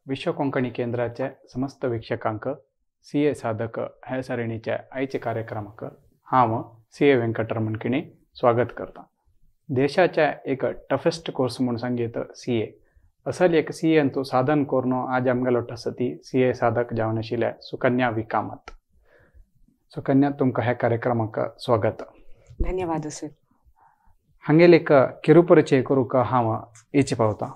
विश्व कोंकणी केंद्राचे समस्त वीक्षकांक सी ए साधक हे सरणीच्या आयच्या कार्यक्रमाक हांव सी ए वेंकटरमण किणी स्वागत करता। देशाच्या एक टफेस्ट कोर्स म्हूण सांगीत सी ए असल एक सी एंतू साधन करून आज आमगेलो आसा ती सी ए साधक जावन आशिल्ल्या सुकन्या वी कामत। सुकन्या, तुमकां ह्या कार्यक्रमाक स्वागत। धन्यवाद सर। हांगेले एक किरुपरिचय करूंक हांव इच्छा पावता।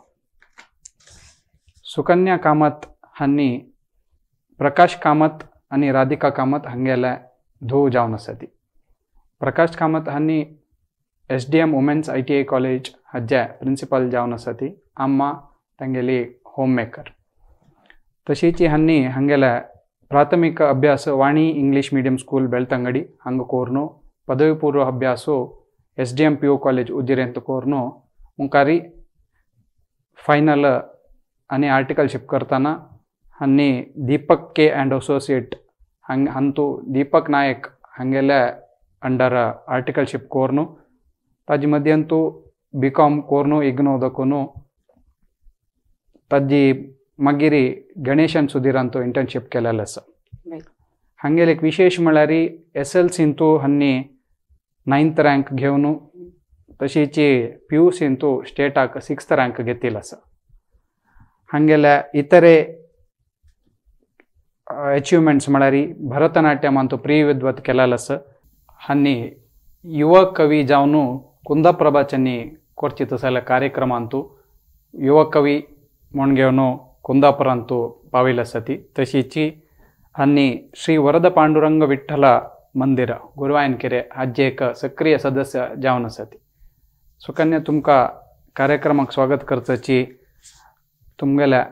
सुकन्या कामत हांणी प्रकाश कामत आनी राधिका कामत हांगेले धूव जावन आसा ती। प्रकाश कामत हांणी S D M women's I T I college हाजे प्रिंसिपल जावन आसा ती। अम्मा तांगेली होम मेकर। तशीच हांणी हांगेले प्राथमिक अभ्यास Vani English medium school Belthangady हांगा कोर्नु, पदवी पूर्व अभ्यास S D M P U college उजिरेंत कोर्नु, मुखारी फायनल आनी आर्टिकलशीप करतना हांणी दीपक के अँड असोसिएट हांग हांतू दीपक नायक हांगेले अंडर आर्टिकलशीप कोर्नु, ताजे मध्यंतू बी कॉम कोर्नु इग्नो दकून ताजी मागीर गणेशन सुधीरांतू इंटर्नशीप केलेलें आसा। हांगेले एक विशेष म्हळ्यार एस एल सींतू हांणी 9th rank घेवन तशीच पी यू सींतू स्टेटाक 6th rank घेतिल्लो आसा। हांगेल्या इतरे अचिव्हमेंट्स म्हळ्यार भरतनाट्यमांतू प्री विद्वत केलेलो आसा। हांणी युव कवी जावन कुंदाप्रभाच्यांनी कोरची तसल्या कार्यक्रमांतू युव कवी म्हूण घेवन कुंदापुरांतू पाविल्लो आसा ती। तशीच हांणी श्री वरद पांडुरंग विठ्ठल मंदिर गुरुवायनकेरे हाजे एक सक्रिय सदस्य जावन आसा ती। सुकन्या, तुमकां कार्यक्रमाक स्वागत करचेची तुमगेल्या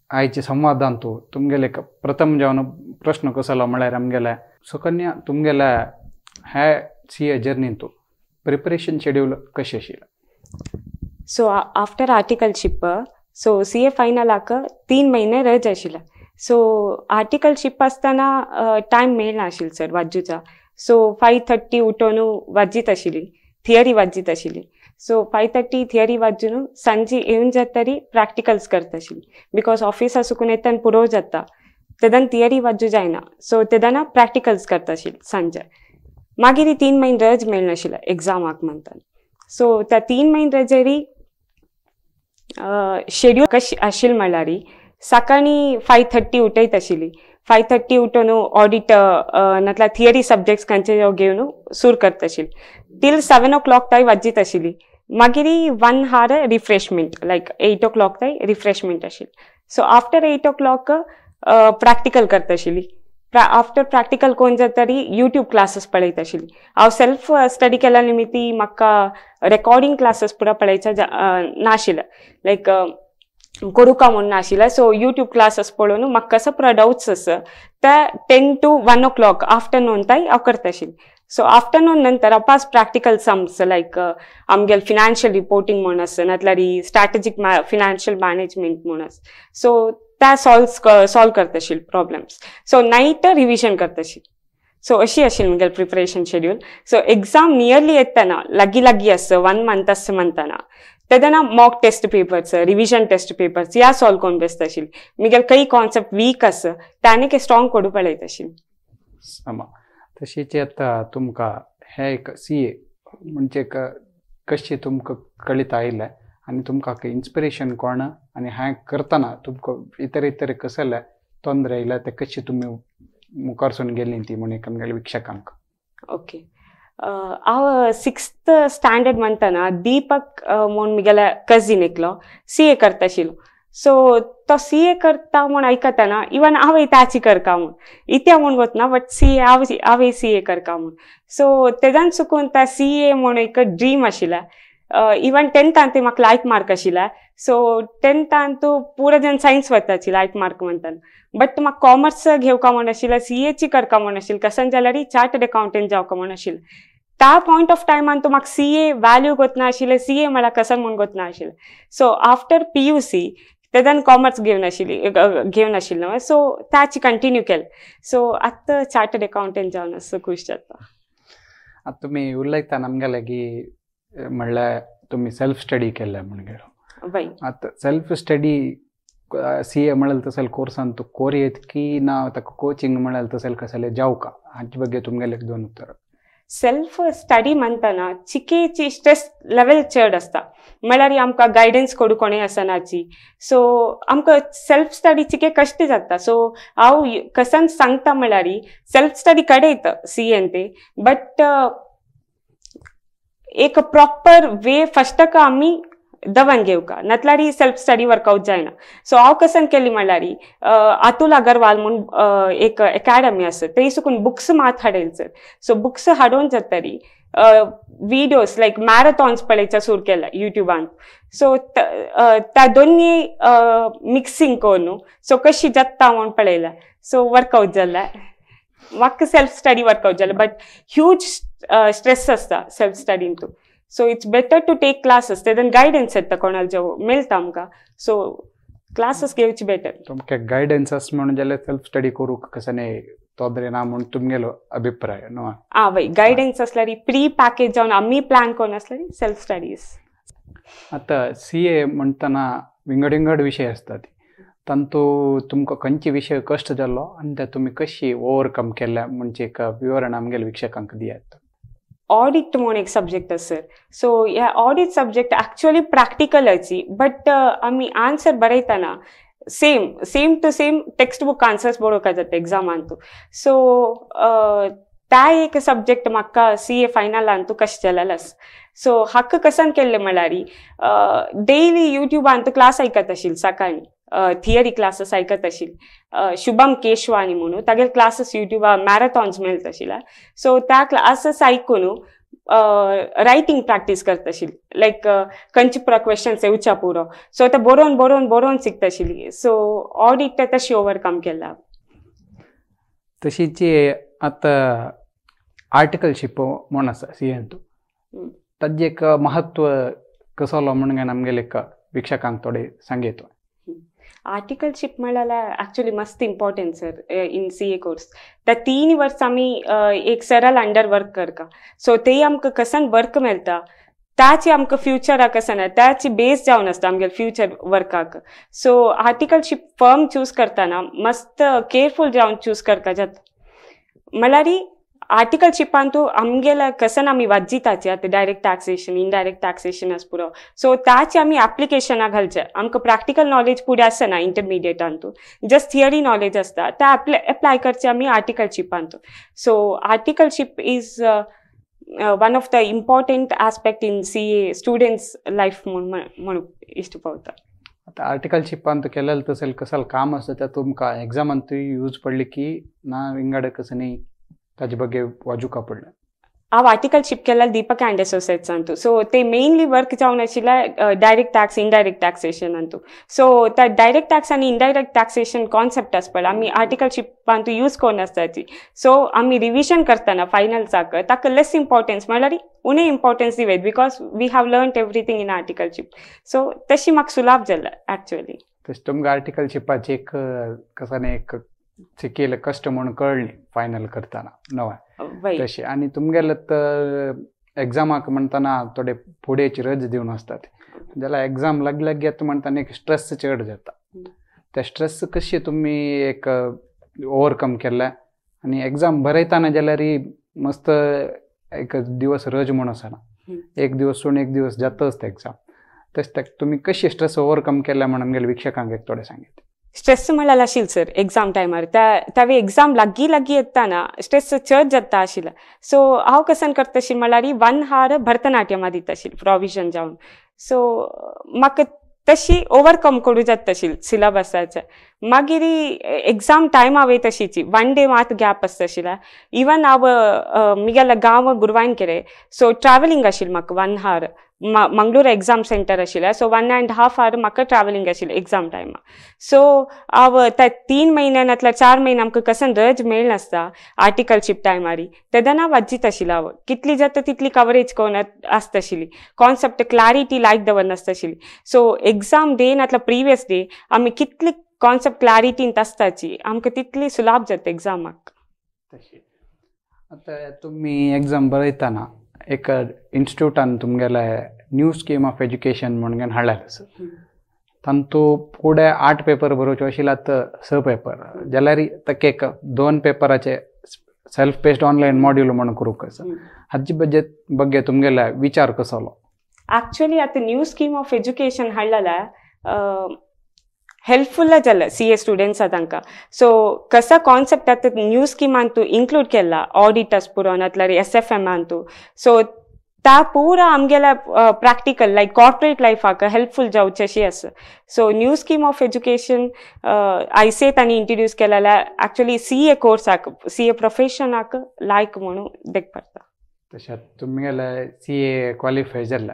आयचे संवादांतू तुमगेले प्रथम जावन प्रश्न कसलो म्हळ्यार आमगेल्या सुकन्या, तुमगेल्या हे सी ए जर्नींतू प्रिपरेशन शेड्यूल कशें आशिल्लें? So after articleship so C A फायनलाक 3 महिने रज आशिल्ले। सो आर्टिकलशीप आसतना टायम मेळनाशिल्लो सर वाजूचा। सो 5:30 उठोवन वाजीत आशिल्ली, थियरी वाजीत आशिल्ली। सो 5:30 थियरी वाजून सांजे येवन जातरी प्रॅक्टिकल्स करता आशिल्ली, because ऑफिसा सुकून येताना पुरो जाता तेदन थियरी वाजू जायना। सो तेदना प्रॅक्टिकल्स करता आशिल्ली सांजे। मागीर 3 महिने रज मेळनाशिल्ले एग्जामाक म्हणटान। सो त्या 3 महिने रजेरी शेड्यूल कशें आशिल्लें म्हळ्यार सकाळीं 5:30 उठयत आशिल्ली। 5:30 उठून ऑडिट नातल्यार थियरी सब्जेक्ट्स खंयचे घेवन सुरू करता आशिल्ली टील 7 o'clock ताई वाजीत आशिल्ली। मागीर 1 hour refreshment, लायक 8 o'clock ताई रिफ्रेशमेंट आशिल्ली। सो आफ्टर 8 o'clock practical करता आशिल्ली। आफ्टर प्रॅक्टिकल कोण जातरी यूट्यूब क्लासेस पळयत आशिल्ली। हांव सेल्फ स्टडी केल्या निमित्ती म्हाका रेकॉर्डिंग क्लासेस पुरा पळयच्या नाशिल्लें, लायक करूका म्हूण नाशिल्लें। सो यूट्यूब क्लासेस पळोवन म्हाका कसो पुरा डाउट्स आसा ते 10 to 1 o'clock afternoon ताई हांव करता आशिल्लें। सो आफ्टरनून नंतर हांव पास प्रॅक्टिकल सम्स लायक आमगेले फिनान्शियल रिपोर्टिंग म्हूण आसा, नातल्यार स्ट्रॅटेजीक फिनान्शियल मॅनेजमेंट म्हूण आसा, सो त्या सॉल्व करता आशिल्ले प्रॉब्लम्स। सो नायट रिविजन करता आशिल्लें। सो अशी आशिल्ली म्हगेलें preparation schedule. So exam nearly येतना लागीं लागीं आसा 1 month आसा म्हणटना तेन्ना mock test papers, revision test papers ह्या सॉल्व करून बसता आशिल्ली। म्हगेलें खंय कॉन्सेप्ट वीक आसा ते आनीक स्ट्रॉंग करूं पळयता आशिल्ली। आमा तशीच आतां तुमकां हे एक सी ए म्हणजे कशें तुमकां कळीत आयलें आनी तुमकां इन्स्पिरेशन कोण आनी हें करतना तुमकां इतर इतर कसले तोंदरे आयल्या ते कशी तुमी मुखारसून गेली ती म्हूण एक आमगेल्या वीक्षकांक। ओके, हांव 6th standard म्हणटना दीपक म्हूण म्हगेल्या कजीन एकलो सी ए करता आशिल्लो। सो तो सी ए करता म्हूण आयकतना इवन हांवय ताची करता म्हूण इत्या म्हूण वतना बट सी ए हांवय सी ए करता म्हूण। सो तेजान चुकून त्या सी ए म्हूण एक ड्रीम आशिल्लें। इवन 10थान ते म्हाका लायक मार्क आशिल्ले। सो 10थान तूं पुरो जण सायन्स वताची लायक मार्क म्हणटाना, बट म्हाका कॉमर्स घेवका म्हूण आशिल्लें, सी एची करका म्हूण आशिल्लें, कसन जाल्यार चार्टर्ड अकाउंटंट जावका म्हूण आशिल्लें। त्या पॉयंट ऑफ टायमान तूं म्हाका सी ए वॅल्यू गोतना आशिल्लें, सी ए म्हळ्यार कसन म्हूण गोतना आशिल्लें। So after P U C तेजान कॉमर्स घेवन आशिल्ली घेवन आशिल्लें। सो ताची कंटिन्यू केलें। सो आतां चार्टर्ड अकाउंटंट जावन आसा, खूश जाता। आतां तुमी उलयतना आमगेले की म्हणल्यार तुमी सेल्फ स्टडी केल्लें म्हूण गेलो। आतां सेल्फ स्टडी सी ए म्हणल तसेल कोर्स अंतू कोरियेत ना तक कोचिंग म्हणल तसेल कसले जावका हाचे ಬಗ್ಗೆ तुमगेले दोन उत्तर. सेल्फ स्टडी म्हणताना चिकेची स्ट्रेस लेवल चड आसता, म्हळ्यार आमकां गायडन्स कोडू कोणें आसनाची, सो आमकां सेल्फ स्टडी चिके कश्ट जाता. सो हांव कसान सांगता म्हळ्यार सेल्फ स्टडी कडेन सी एन ते, बट एक प्रॉपर वे फस्टाक आमी दवन घेवका, नातल्यार सेल्फ स्टडी वर्कआउट जायना. सो हांव कसन केली म्हणल्यार अतुल अगरवाल म्हूण एक एकाडमी आसा, थंय सुकून बुक्स मात हाडयले सर. सो बुक्स हाडून जातरी विडियोज लायक मॅरेथॉन्स पळयच्या सुरू केला युट्यूबान. सो त्या दोन्ही मिक्सिंग करून सो कशी जाता म्हूण पळयला, सो वर्कआउट जाला. म्हाका सेल्फ स्टडी वर्कआउट जाला, बट ह्यूज स्ट्रेस आसता सेल्फ स्टडीन तूं. So it's better to take classes, तेदन गायडन्स येता कोणाला जो मेळटा आमकां, सो क्लासेस घेवची बेटर. तुमकां गायडन्स आस म्हणून जाल्यार सेल्फ स्टडी करूंक कसं तोदरे ना म्हूण तुमगेलो अभिप्राय न्हू? आं वय, गायडन्स आसल्यार प्री पॅकेज जावन आमी प्लॅन करून आसल्यार सेल्फ स्टडीज. आतां सी ए म्हणटना विंगड विंगड विशय आसतात, तांतू तुमकां खंयचे विशय कश्ट जाल्लो आनी ते तुमी कशी ओवरकम केल्या म्हणजे एक विवरण आमगेले वीक्षकांक दियात. ऑडिट म्हणून एक सब्जेक्ट आसा सर. सो ह्या ऑडिट सब्जेक्ट एक्चुअली प्रॅक्टिकलाची, बट आमी आन्सर बरयतना same same to same text book answers बरोवपाक जाता एग्जामांतू. सो त्या एक सब्जेक्ट म्हाका सी ए फायनलांतू कशें जालेलें आसा. सो हाका कसान केल्लें म्हळ्यार डेली युट्यूबांतू क्लास आयकत आशिल्ली सकाळीं, थियरी क्लासेस आयकत आशिल्ली. शुभम केशवानी म्हणून तागेले क्लासेस युट्यूबार मॅरेथॉन्स मेळत आशिल्ले. सो त्या क्लासेस आयकून रायटींग प्रॅक्टीस करता आशिल्ली, लायक खंयचे पुरो क्वेश्चन्स येवच्या पुरो, सो ते बरोवन बरोवन बरोवन शिकता आशिल्ली. सो ऑडिट तशी ओवरकम केला. तशीच आतां आर्टिकलशीप म्हूण आसा सी एन तूं, ताजें एक महत्व कसलो म्हणून आमगेले एक वीक्षकांक थोडे सांगयत. आर्टिकलशीप म्हळ्यार एक्चुअली मस्त important sir in C A course. त्या 3 वर्स आमी एक सराल अंडर वर्क करता, सो ते आमकां कसन वर्क मेळटा ताची आमकां फ्युचराक आसना, ताची बेस जावन आसता आमगेले फ्युचर वर्काक. सो आर्टिकलशीप फर्म चूज करतना मस्त केअरफूल जावन चूज करता जाता. म्हळ्यार आर्टिकलशिपांतू आमगेले कसन आमी वाज्जिताचे आतां डायरेक्ट टॅक्सेशन इनडायरेक्ट टॅक्सेशन आस पुरो, सो ताचे आमी एप्लिकेशनां घालचे. आमकां प्रॅक्टिकल नॉलेज फुडें आसना इंटरमिडिएटांतू, जस्ट थियरी नॉलेज आसता, ते एप्लाय करचे आमी आर्टिकलशिपांतू. So articleship is one of the important aspect in C A students life म्हूण म्हणूंक इश्ट पावता. आतां आर्टिकलशिपांत केलें तशें कसल काम आसा ते तुमकां एग्जामांतूय यूज पडली की ना विंगड कसं न्ही ताजे ಬಗ್ಗೆ वाजूका पडलें? हांव आर्टिकलशीप केल्यार दीपक अँड एसोसिएट्सांतू. सो ते मेनली वर्क जावन आशिल्लें डायरेक्ट टॅक्स इनडायरेक्ट टॅक्सेशनांतू. सो त्या डायरेक्ट टॅक्स आनी इनडायरेक्ट टॅक्सेशन कॉन्सेप्ट आसा पळय आमी आर्टिकलशिपांतू यूज करून आसताची. सो आमी रिविजन करतना फायनल्साक ताका लेस इम्पॉर्टन्स म्हळ्यार उणें importance दिवयत, because we have learn everything in articleship. So तशी म्हाका सुलाभ जालें एक्चुअली. तशें तुमकां आर्टिकलशिपाची एक कसं एक शिकेल कश्ट म्हणून कळ्ळें फायनल करतना नवा तशें. आनी तुमगेले तर एग्जामाक म्हणटना थोडे फुडेची रज दिवन आसतात जाल्यार एग्जाम लागले लागीं येता म्हणटना एक स्ट्रेस चड जाता, त्या स्ट्रेस कशी तुमी एक ओवरकम केलें आनी एग्जाम बरयतना जाल्यार मस्त एक दिवस रज म्हूण आसना, एक दिवस सोडून एक दिवस जाताच ते एग्जाम, तशें ताका तुमी कशी स्ट्रेस ओवरकम केल्या म्हूण आमगेले वीक्षकांक एक थोडें सांगीत. स्ट्रेस म्हळ्यार आशिल्लो सर एग्जाम टायमार, त्या एग्जाम लागीं लागीं येतना स्ट्रेस चड जाता आशिल्लो. सो हांव कसन करता आशिल्लें म्हळ्यार 1 हार भरतनाट्यमा दिता आशिल्लें प्रोविजन जावन. सो म्हाका तशी ओवरकम करूं जाता आशिल्लें सिलेबसाचे. मागीर एग्जाम टायमा वयता तशीची 1 डे मात गॅप आसता आशिल्लो. इवन हांव म्हगेल्या गांव गुरवान केले, सो ट्रॅवलिंग आशिल्लें म्हाका 1 हार मंगळूर एग्जाम सेंटर आशिल्लें, सो 1.5 हार म्हाका ट्रॅवलिंग आशिल्लें एग्जाम टायमा. सो हांव त्या 3 म्हयन्या 4 म्हयने आमकां कसन रज मेळनासता आर्टिकलशीप टायमारी, तेन्ना वाज्जीत आशिल्लें हांव कितली जाता तितली कवरेज करून आसता आशिल्ली, कॉन्सेप्ट क्लॅरिटी लायक दवरनासता आशिल्ली. सो एग्जाम डे नातल्यार प्रिवियस डे आमी कितली कॉन्सेप्ट क्लॅरिटींत आसताची आमकां तितली सुलाभ जाता एग्जामाक. तशें आतां तुमी एग्जाम बरयतना एक इन्स्टिट्यूटान तुमगेले न्यू स्कीम ऑफ एज्युकेशन म्हणून हाडलें आसा, तांतू फुडें 8 पेपर बरोवच्यो आशिल्ले आतां 6 पेपर जाल्यार ताका एक 2 पेपराचे सेल्फ पेस्ड ऑनलायन मॉड्यूल म्हणून करूंक आसा. हाजे ಬಗ್ಗೆ तुमगेले विचार कसलो? ऍक्च्युअली आतां न्यू स्कीम ऑफ एज्युकेशन हाडलेला हेल्पफुल जाला सी ए स्टुडंट्सा तांकां. सो कसा कॉन्सेप्ट आतां न्यू स्किमान तूं इन्क्लूड केला ऑडिटर्स पुरो नातल्यार एस एफ एमान तूं, सो ता पूरा आमगेला प्रॅक्टिकल लायक कॉर्पोरेट लायफाक हेल्पफुल जावचें अशी आसा. So new scheme of education Ayse तांणी इंट्रोड्यूस केलेला ऍक्च्युअली सी ए कोर्साक, सी ए प्रोफेशनाक लायक म्हणून देख पडटा. तशेंच तुमगेले सी ए क्वालिफाय जाल्ले,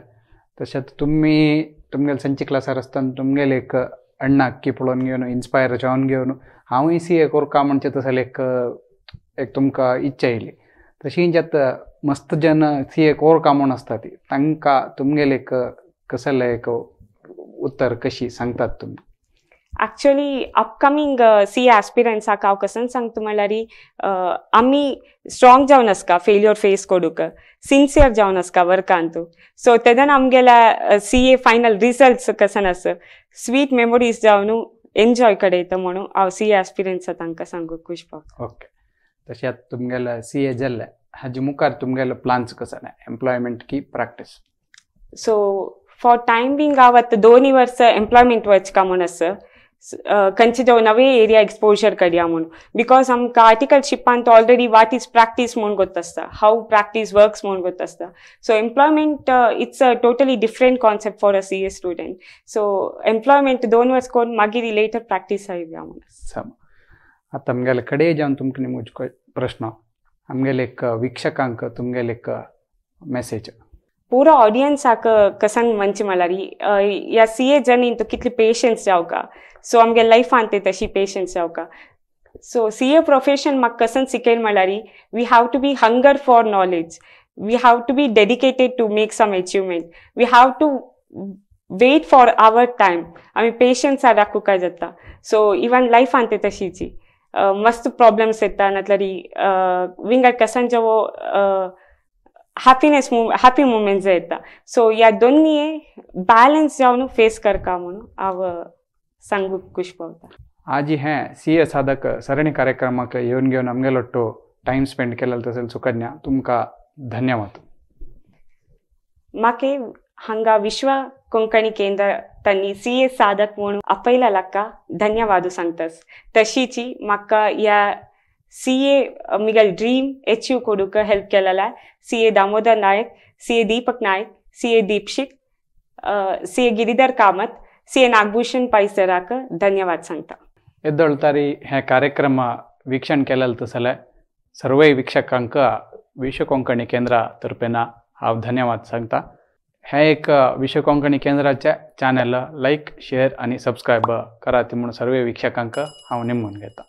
तशेंच तुमी तुमगेले संची क्लासार आसतना तुमगेले एक अण्णाक पळोवन घेवन इन्स्पायर जावन घेवन हांवूय सी ए करका म्हणचे तसले एक एक तुमकां इच्छा येयली. तशी आतां मस्त जन सी ए करका म्हूण आसता ती तांकां तुमगेले एक कसले एक उत्तर कशी सांगतात तुमी? ऍक्च्युअली अपकमिंग सी ए आस्पिरंट्साक हांव कसन सांगता म्हणल्यार आमी स्ट्रॉंग जावन आसका फेल्युअर फेस करूंक, सिन्सियर जावन आसका वर्कांतू. सो तेन्ना आमगेल्या सी ए फायनल रिजल्ट्स कसन आसा स्वीट मेमोरीज जावन एन्जॉय करता म्हणून हांव सी ए आस्पिरंट्सा तांकां सांगूंक खूश पावता. ओके, तशें आतां तुमगेले सी ए जाल्ले हाजे मुखार तुमगेले प्लान्स कशे एम्प्लॉयमेंट की practice? So for time being हांव आतां 2 वर्सां एम्प्लॉयमेंट वचका म्हूण आसा, खंयचे जो नवे एरिया एक्सपोजर करया म्हणून, because आमकां आर्टिकलशिपान ऑलरेडी what is practice म्हूण गोत आसता, हाव प्रॅक्टीस वर्क्स म्हूण गोत आसता. So employment it's a totally different concept for a C A student. So employment 2 वर्स करून मागीर लेटर प्रॅक्टीस आयव्या म्हणून. आतां आमगेले कडेन जावन तुमकां निमूज प्रश्न, आमगेले एक वीक्षकांक तुमगेले एक मेसेज. पूरा ऑडियन्साक कसन म्हणचे म्हणल्यार ह्या सी ए जर्नीन तूं कितली पेशन्स जावका, सो आमगे लायफान ते तशी पेशन्स जावका. सो सी ए प्रोफेशन म्हाका कसन शिकयल म्हणल्यार we have to be hunger for knowledge, we have to be dedicated to make some achievement, we have to wait for our time. आमी पेशन्सा राखूंक जाता. सो इवन लायफान ते तशीची मस्त प्रॉब्लम्स येता नातल्यार विंगड कसन जेवो हॅपीनेस हॅपी मुमेंट्स येता. सो ह्या दोन्ही बॅलन्स जावन फेस करका म्हणून हांव सांगूंक खूश पावता. आजी हें सी ए साधक सರಣಿ ಕಾರ್ಯಕ್ರಮಕ್ಕೆ येवन घेवन आमगेलोट्टू टायम स्पेंड केलेलो तसेल सुकन्या तुमकां धन्यवाद. म्हाका हांगा विश्व कोंकणी केंद्र तांणी सी ए साधक म्हणून आपयला लाका धन्यवाद सांगतास. तशीची म्हाका ह्या सी ए मिगल ड्रीम अचीव करूंक हेल्प केलेला C A Damodar Naik, C A Deepak Naik, C A Deepshik, C A Giridhar Kamath, C A Nagabhushan Pai सराक धन्यवाद सांगता. ಎದ್ದೊಳ್ತಾರಿ हे ಕಾರ್ಯಕ್ರಮ ವೀಕ್ಷಣೆ केलेलं तसले सर्वय वीक्षकांक विश्व कोंकणी केंद्र तर्फेन हांव धन्यवाद सांगता. हे एक विश्व कोंकणी केंद्राचे चॅनल लायक, शेअर आनी सबस्क्रायब करात म्हणून सर्व वीक्षकांक हांव निमून घेता.